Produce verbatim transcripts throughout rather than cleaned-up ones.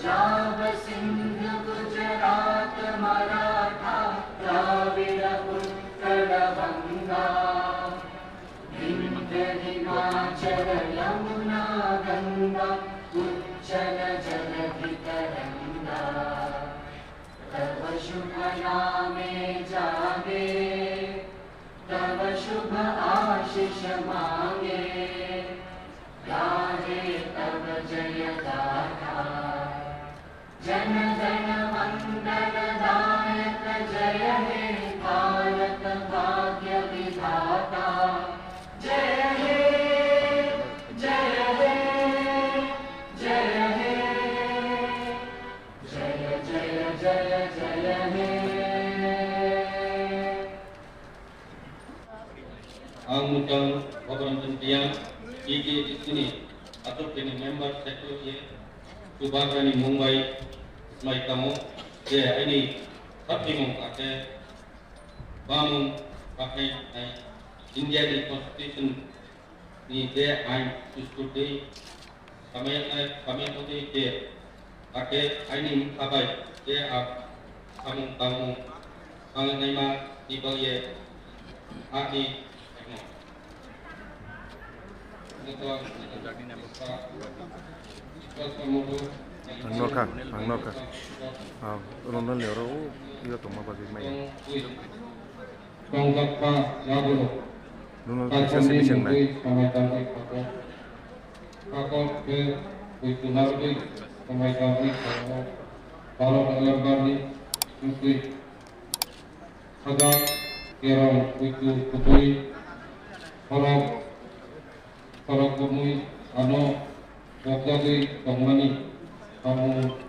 Panja Sindhu Gujarat Maratha Dravida Utkala Banga Vindhya Himachal Yamuna Ganga Utkala Jaladhi Taranga Tava Shubh Name Jage Tava Shubh Ashish Mange Gaye Tava Jaya Gatha Jana Gana Mangal Dayak Jaya He Bharat Bhagya Vidhata Jaya He Jaya He Jaya He Jaya Jaya Jaya Jaya He. Ang Mutang Bhagavantan Tiang, T T A D C ni Atuk ni member secretary, Subagrani Mumbai, Smai Tamo, je aini Sapimung Ake, Bamung Pakai Nai, India ni Constitution ni je ain sustur tei samaya, samaya tei je Ake aini wngkha bai, je a samung tangmung tangnaima ni bagwi ani Ang nokha, ang nokha. Ah, Ronald ni oro o, iyo tongma bagwi maya. Tongjakma yagulo. Nono kaisa Kaisani simi swngnai. Mungwi samai tangwi khago. Kakol khe bui tunarwi samai tangwi khago. Baro November ni mungwi sajak kerong buitu kubui khorok khorok bumui ano bokjagwi tongmani samung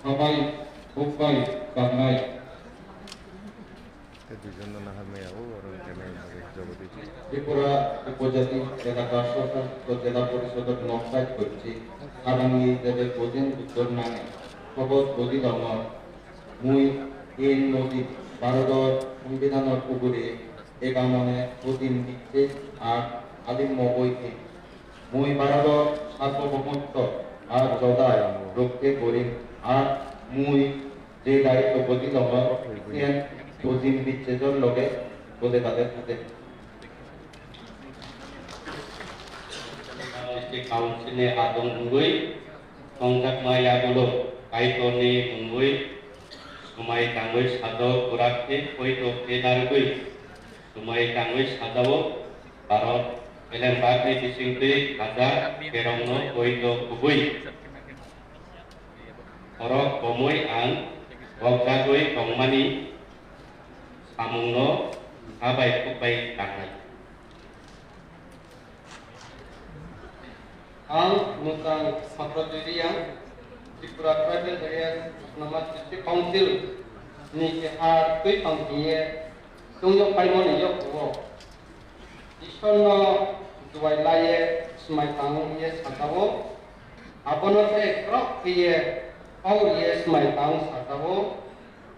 habai hukbai tangnai. Tei duijon no nahar maya o oro wngkha nai bagwi Jagadish. Tripura Upojati Elaka Soshasit Jela Porishodor nok side bwrwi Arangni Debel Bodin Uttor Nani Phobos Bodilongor Mui in Nodi Bharodor Songbidanor Ugure Egamone Bodin Bicche Ar Alim Mogoi Khe Mui Bharodor Sarbobomoto Ar Jodai Rokte Borin Ar Mui Je daitw bodi logo, siyan bojim bichejor loge bode bade bode. District Council ni adong wngwi tongjakma yagulo Kaitorni mungwi swmai tangwi sajao, kwrak khe poito khe narwgwi swmai tangwi sajao, Bharat Elembakni bisingtwi hajak kerongno poito kubui. Khorok bomwi ang bokjagwi tongmani samungno habai khukbai tangnai. Ang Mutang Saprajui Reang, Tripura Tribal Areas Autonomous District Council ni keha twi tong hiye chwngjak paimani yogo. Ishwarno duai laiye swmai tangwi ye sajao, abono tei kwrak khe kau rwye swmai tang sajao.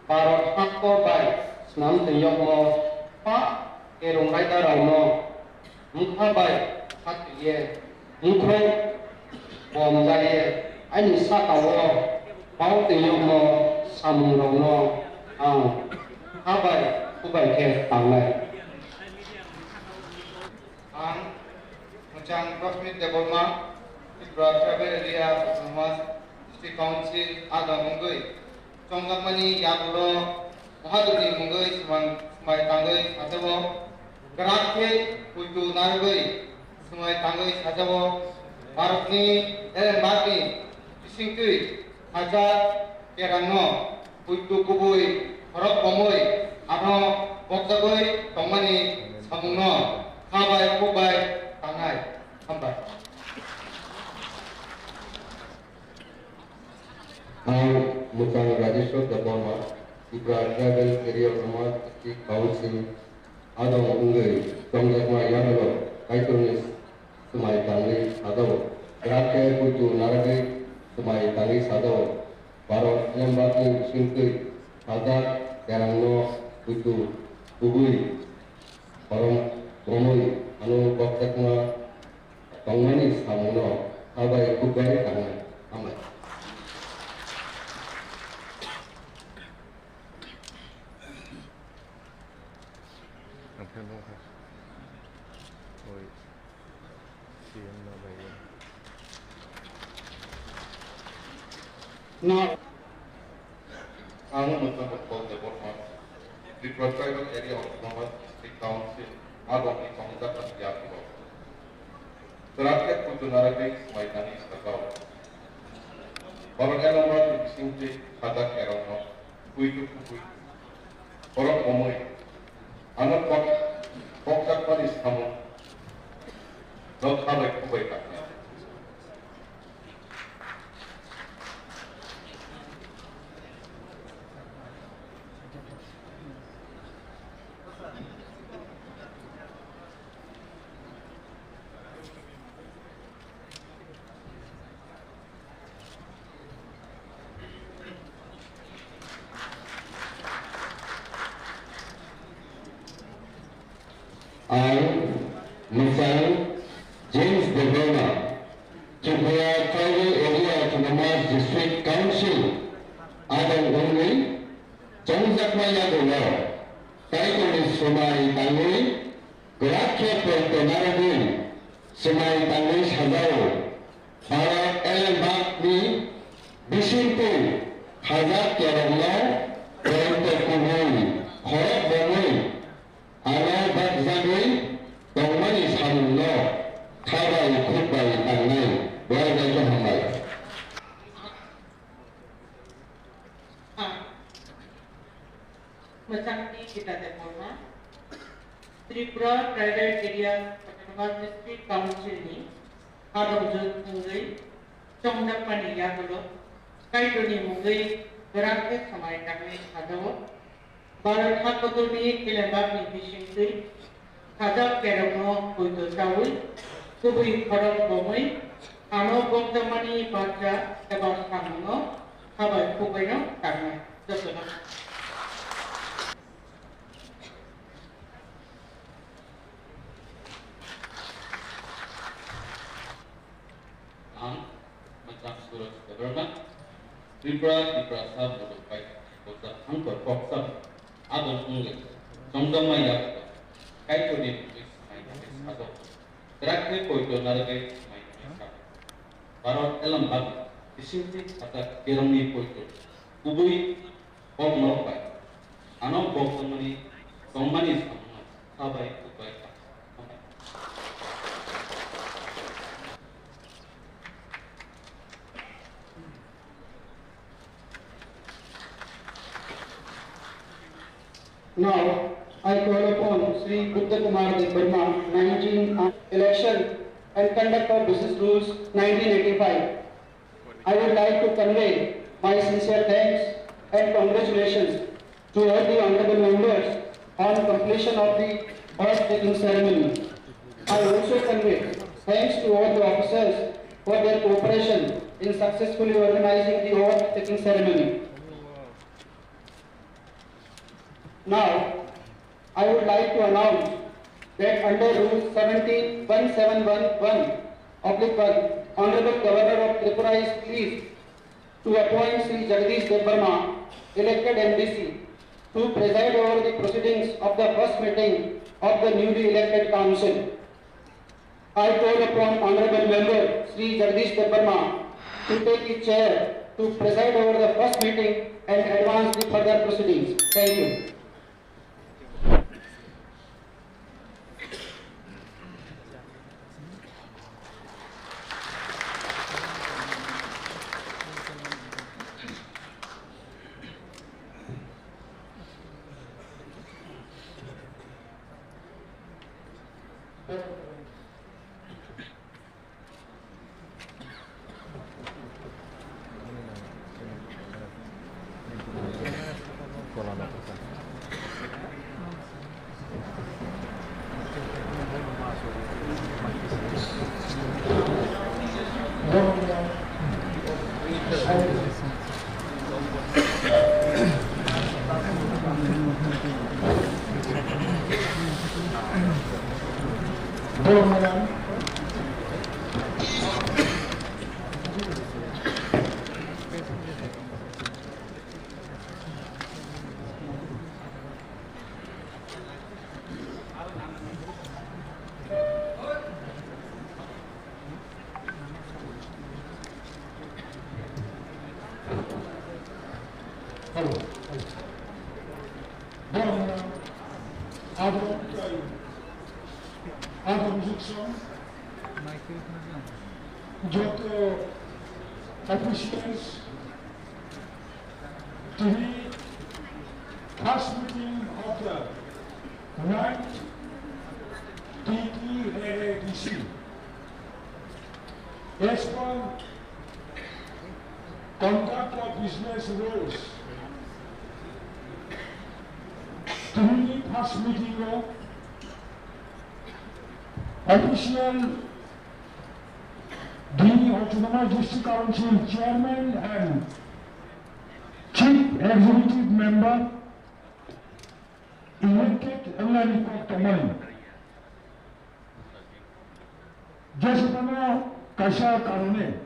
Bharat hakto bai swnam twi yokmo pa kerong raida rokno mungkha bai khatwiye mungkhorok Bo hamjak ye, aini saka-o bau twi yokmo samungrokno ang ha bai huk bai khe tangnai. Ang Muchang Prasmit Debbarma, Tripura Tribal Area Autonomous District Council adong wngwi chongjakmani yagulo Mahadevni mungwi swmai, swmai tangwi sajao, kwrak khe puitu narwgwi swmai tangwi sajao, Bharatni Elembakni bisingtwi sajak kerangno puitu kubui khorok bomwi ano bokjagwi tongmani samungno kha bai kuk bai tangnai. Hambai. Ang Muchang Rajeshwar Debbarma, Tripura Tribal Area Autonomous District Council adong wngwi chongjakma yagulo Kaitorni swmai tangwi sajao, kwrak khe puitu narwgwi swmai tangwi sajao, Bharat Elembakni bisingtwi sajak kerangno puitu kubui khorok bomwi ano bokjakma tongmani samungno kha bai kuk bai tangnai. Hambai. Oi, C M no bai. No. Ang Muthango Paul Debbarma, Tripura Tribal Area Autonomous District Council, Adong ni Kongjak Asia Puro. Trakhe putu naragwi swmai nani sakao. Borok elongma ni bisingtwi khajak erongno puitu kubui. Borok omoi. Ano kok, kokjakmani samung. Nok khabai kubai kakna. Ang Mwchang James Debbarma, Tripura Tribal Area Autonomous District Council, adong wngwi chongjakma yagulo Kaitorni swmai tangwi Grakhe poito narwgwi swmai tangwi sajao, Bharat elembakni bisingtwi khajak kerongno poito kubui khorok bongwi ano bakjagwi tongmani samungno khabai khukbai tangnai. Belai belai khe hambai. Mwchangdi Gita Debbarma, Tripura Tribal Area Autonomous District Council ni adongjwk wngwi chongjakmani yagulo Kaitorni mungwi grakhe swmai tangwi sajao. Bharat hakotorni elembakni bisingtwi khajak kerongno poito chawi, kubui khorok bomwi, ano bokjakmani bakja eba samungno khabai khubaino tangnai. Jotono. Ang Mwchang Suraj Debbarma, Tripura, Tiprasa Mudok bai bojak hangkor kok sabo adon wngwi chongjakma yak Kaitorni mungwi swmai tangwi sajao. Trakhe poito narwgwi swmai tangwi sajao. Bharat elembak bisingtwi khajak kerongni poito kubui Kok norok bai. Ano kok tongmani, tongmani samungno kha bai, kuk bai, kha. Now, I call upon Shri Buddha Kumar Debbarma, nineteen, uh, election and conduct of business rules, nineteen eighty-five. I would like to convey my sincere thanks and congratulations to all the honorable members on completion of the birth taking ceremony. I also convey thanks to all the officers for their cooperation in successfully organizing the oath taking ceremony. Now, I would like to announce that under Rule seventeen one seven one one oblique one, Honorable Governor of Tripura is pleased to appoint Shri Jagdish Debbarma, elected M D C, to preside over the proceedings of the first meeting of the newly elected council. I call upon Honorable Member Shri Jagdish Debbarma to take his chair to preside over the first meeting and advance the further proceedings. Thank you. Hello. Borok abo, abo bujuk song joto officials, tini first meeting of the ninth T T A A D C. As per Conduct of Business Rules, tini first meeting o official Dini Autonomous District Council Chairman and Chief Executive Member elected wngmani kok tongmani. Jeswkano kaisa karone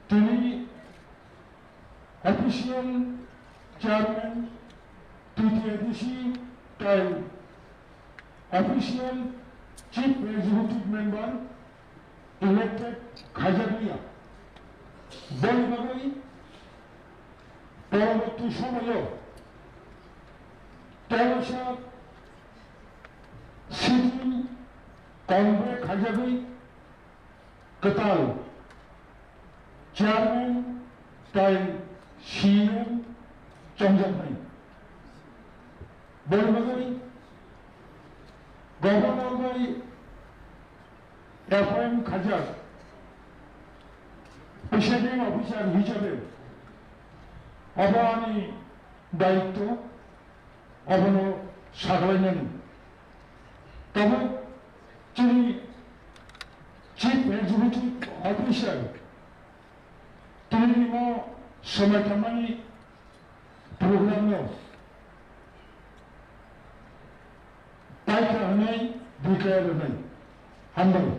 tini official chairman T T A D C tei official chief executive member elected khaijakliya. Boni bagwi poroborti somoyo terosa sitting convoy khaijagwi kwtal chairman tei C M chongjaknai. Boni bagwi governor bai appoint khaijak presiding officer hisabe obo ani daitto, obono sagalainani. Tabuk chini Chief Executive Officer tini o swmai tangmani program no paikha hwnwi declare rwnai. Hambai.